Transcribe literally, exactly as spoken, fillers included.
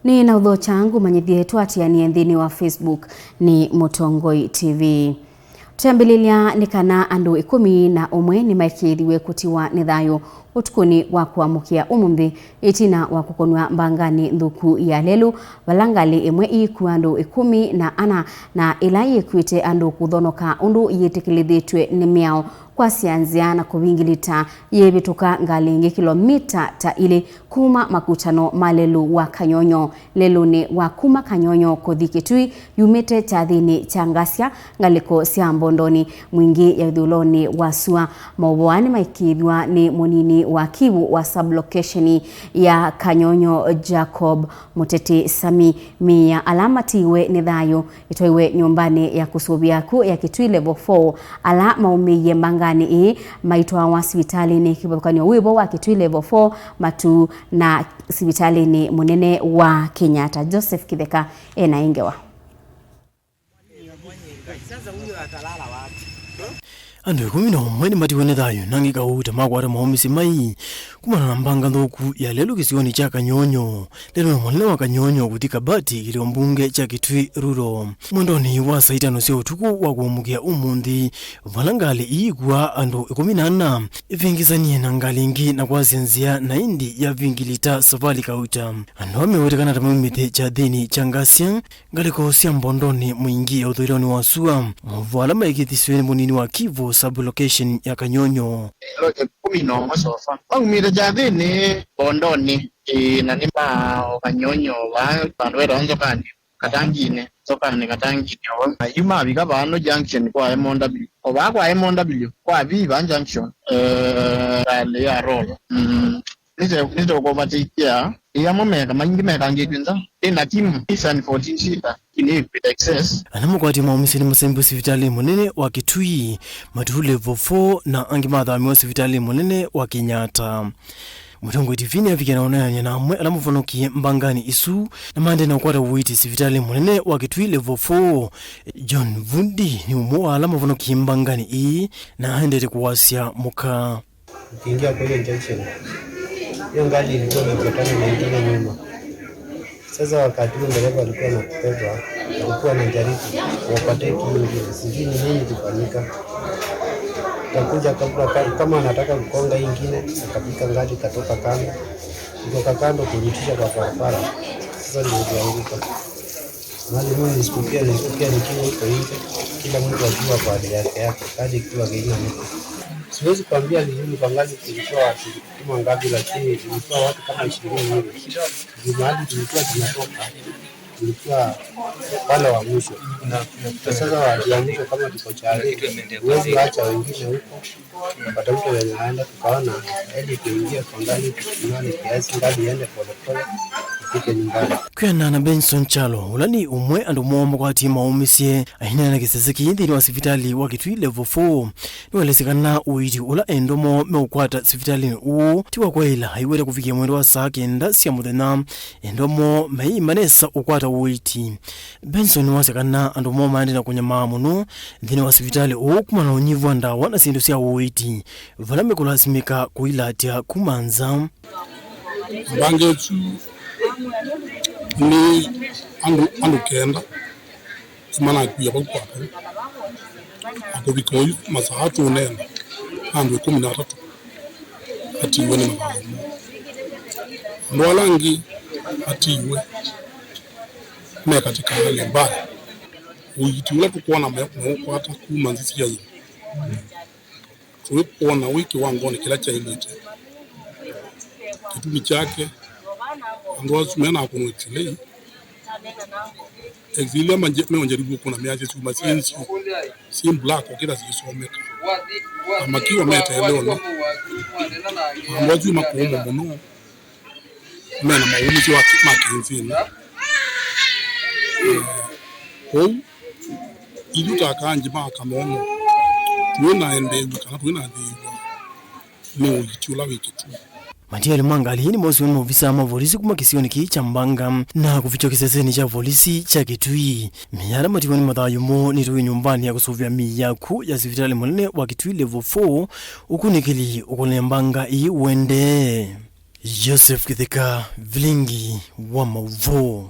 Nĩ na ũthokya ngũmanyĩthye twatianie nthĩnĩ wa Facebook nĩ Mũtongoi T V. Twĩambĩlĩlya nĩ kana andũ ĩkũmi na ũmwe nĩmaĩkĩĩthiw'e kũtiwa nĩ thayũ ũtukũnĩ wa kũamũkĩa ũmũnthĩ, ĩtina wa kũkonw'a mbanganĩ nthũku ya lelũ, vala ngalĩ ĩmwe ĩikua andũ ĩkũmi na ana, na ĩla yĩkuĩte andũ kũthonoka ũndũ yĩtĩkĩlĩthĩtw'e nĩ mĩao kwasya nzĩa na kũvingilita yĩvĩtũka ngalĩ ĩngĩ kĩlomita ta ilĩ kuma makutano ma lelũ wa Kanyonyo, lelũnĩ wa kuma Kanyonyo kũthi Kĩtui, yumĩte kyathĩnĩ kya Ngasya, ngalĩko sya Mbondoni, Mwingĩ ya ĩthũĩlonĩ wa sua. Maũvoo aa nĩmaĩkĩĩthw'a nĩ mũnini wa Kivu wa sub-location ya Kanyonyo, Jacob Mũteti Sami. Mĩĩ ya ala matiiwe nĩ thayũ ĩtwaiwe nyũmbanĩ ya kũsũvĩa akw'ũ ya Kitui Level four. Ala maumĩie mbanganĩ ĩĩ maitwawa sivitalĩnĩ kĩvathũkany'o wĩvo wa Kitui Level four matu na sivitalĩnĩ mũnene wa Kenyatta. Joseph Kitheka ena ĩ ngewa. Andũ ĩkũmi na ũmwe nĩmatiwe nĩ thayũ, na angĩ kauta makwata maũmĩsye mai kumana na mbanga nthũku ya lelũ kĩsionĩ kya Kanyonyo, lelũnĩ mũnene wa Kanyonyo kũthi Kabati, kĩlĩo mbunge kya Kitui Rural. Mwendonĩ wa saa itano sya ũtukũ wa kũamũkĩa ũmũnthĩ, vala ngalĩ ii ĩkua andũ ĩkũmi na ana ĩvĩngĩsanie na ngalĩ ĩngĩ na kwasya nzĩa na ĩndĩ yavingilita savalĩ kauta. Andũ aa mewetĩkana ta maumĩte kyathĩnĩ kya Ngasya, ngalĩko sya Mbondoni, Mwingĩ ya ũthũĩlonĩ wa sua. Maũvoo ala maĩkĩĩthisye nĩ mũnini wa Kivu sub-location ya Kanyonyo. Ĩlo ĩkũmi na ũmwe sofa maumĩte kyathĩnĩ Mbondoni, ĩĩ, na nĩ ma o Kanyonyo vaa vandũ vetawa Nzokanĩ, Katanginĩ, Nzokanĩ, Katanginĩ o vau. Na yu mavika vaa no junction kwa M O W. O vaa kwa M O W, kwa Viva junction, eh, ngalĩ ya Rolo. Mm. Nĩte-, nĩtũkũvatĩkĩa. Ĩ amwe meka, maingĩ mekangĩtw'e nza. Ĩna timu, Nissan fourteen seater, ĩnĩ with excess. Ala makwatĩwe maũmĩsye nĩmasembwe sivitalĩ mũnene wa Kitui, Matuu Level four, na angĩ mathamĩwa sivitalĩ mũnene wa Kenyatta. Mũtongoi T V nĩavikie na ũneenany'a na amwe ala mavonokie mbanganĩ isu na maendee na kũkwata ũiiti sivitalĩ mũnene wa Kitui Level four. John Vundi nĩ ũmwe wa ala mavonokie mbanganĩ ii na aendete kũwasya mũka. Ukiingia kwa hiyo junction, hiyo gari ilikuwa imepatana na ingine nyuma. Sasa wakati huo dereva alikuwa anakubeba, alikuwa anajaribu kuovertake hiyo ingine. Sijui ni nini ilifanyika. Kakuja kabla, ka-, kama anataka kugonga hii ingine, akapika gari katoka kando. Kutoka kando kurudisha kwa barabara. Sasa ndio ilianguka. Mahali mimi nilishtukia, nilishtukia nikiwa huko nje, kila mtu akiwa kwa hali yake yake, gari ikiwa haina mtu. Siwezi kuambia ni nini kwa gari kulikuwa watu kama ngapi, lakini kulikuwa watu kama ishirini hivi. Juu mahali tulikuwa tunatoka, tulikuwa wale wa mwisho. Sasa watu wa mwisho kama tuko chali, huwezi wacha wengine huko. Tukatafuta wenye waenda, tukaona heri tuingie kwa gari, tusimame kiasi, gari iende polepole, tufike nyumbani. Kwĩanana na Benson Kyalo, ũla nĩ ũmwe andũ moo makwatie maũmĩsye, aineena na kĩsese kĩĩ nthĩnĩ wa sivitalĩ wa Kitui Level four, nĩwaelesya kana ũiiti ũla endwa moo meũkwata sivitalĩnĩ ũũ ti wa kwaĩla, aiweta kũvikĩa mwendo wa saa kenda sya mũthenya, endwa moo maiĩma nesa ũkwata ũiiti. Benson nĩwasya kana andũ moo maendee na kũnyamaa mũno nthĩnĩ wa sivitalĩ ũũ kumana na ũnyivu wa ndawa na syĩndũ sya ũiiti, vala mekũlasimĩka kũilatya kuma nza. Mbanga ĩsu nĩ andũ, andũ kenda manakuia vau kwa vau. Na kũvika ũyu masaa tũũneena, andũ ĩkũmi na atatũ matiiwe nĩ mathayũ moo. Andũ ala angĩ matiiwe me katika hali mbaya. Ũiiti ũla tũkwona me-, meũkwata kuma nzĩ sya ĩũlũ, tũikwona wĩ kĩwangonĩ kĩla kyaĩlĩte. Kĩtumi kyake, andũ asu mena kũnwa X-ray, X-ray ila manje-, meonjaribu kũna measya syuma syĩ nzeo, syĩ black, ũkĩtha syĩsomeka. Na makiwa meteele ũna. Andũ asu makũũmwa mũno, mena maũmĩsyo ma ki-, ma kĩnzĩnĩ. Eh, kwoou, ithyĩ ta akanji ma Kanono, twĩ na endeew'a kana twĩ na nthĩĩw'a nĩ ũiiti ũla wĩ Kitui. Matialyo ma ngalĩ ii nĩmosiwe nĩ maovisaa ma volisi kuma kĩsionĩ kĩĩ kya Mbanga na kũvikĩwa kĩsesenĩ kya volisi kya Kitui. Mĩĩ ya ala matiwe nĩ mathayũ moo nĩtwaĩwe nyũmbanĩ ya kũsũvĩa mĩĩ ya akw'ũ ya sivitalĩ mũnene wa Kitui Level four, ũkunĩkĩli ũkũlany'a mbanga ii ũendee. Joseph Kĩtheka, vilingi wa maũvoo.